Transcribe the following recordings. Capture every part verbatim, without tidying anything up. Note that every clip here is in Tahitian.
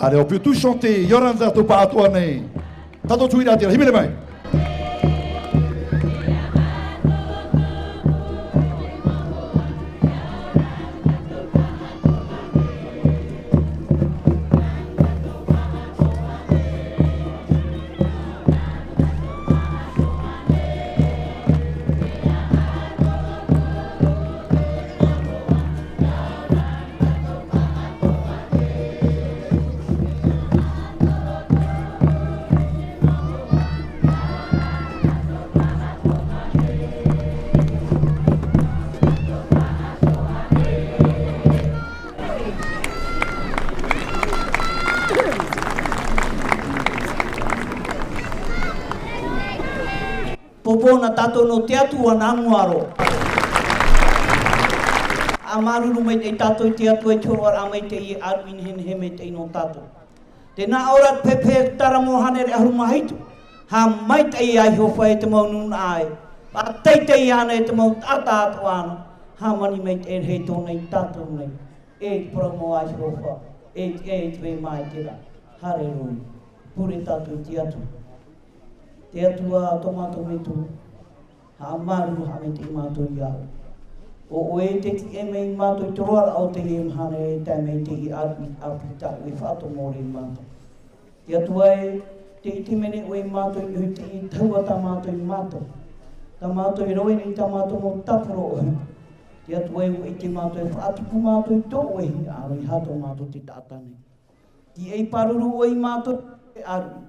Allez, on peut tous chanter. Ia ora na tātou pāʻatoʻa nei. Tātou tuira te hīmene mai. Pōpō nā tātou nō te Atua nā mua roa. ʻA māuruuru maitaʻi tātou i te Atua i te hōroʻaraʻa maitaʻi e ʻāruʻi nehenehe maitaʻi nō tātou. Tē nā ʻō ra te Pepe, Tāramoa hānere ʻahuru mā hitu. Haʻamaitaʻi ia Iehova e te mau nūnaʻa ē. Faʻateitei ana e te mau taʻata atoʻa na. Hāmani maitaʻi rahi tōna ia tātou nei. E te parau mau a Iehova. E te, e te vai mai te rā. Haleluia. Pure tātou i te Atua. Te Atua tō mātou Metua. Haʻamāuruuru, haʻamaitaʻi mātou iā ʻoe. ʻO ʻoe tē tiʻa mai ia mātou i te roaraʻa o teie mahana e tae mai i teie ʻāruʻi ʻāpī tāʻu e faʻatomo ra ia mātou. Te Atua ē, tē ʻite mai nei ʻoe ia mātou i teie tahua tā mātou ia mātou. Tā mātou e rave nei tā mātou mau tāpura ʻohipa. Te Atua ē, ʻua ʻite mātou e faʻatupu mātou i tō ʻoe hinaʻaro, ʻeiaha tō mātou te taʻata nei. Tē tiʻa pāruru ʻoe ia mātou e ʻāruʻi.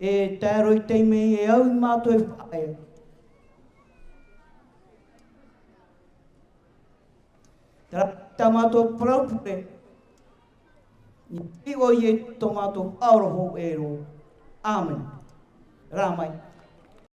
E tae roa i teie nei e au ia mātou e faʻaea. Terā tā mātou parau pure. I te iʻoa o Ietu tō mātou Faʻaora hōʻē roa. ʻĀmene. Rā mai.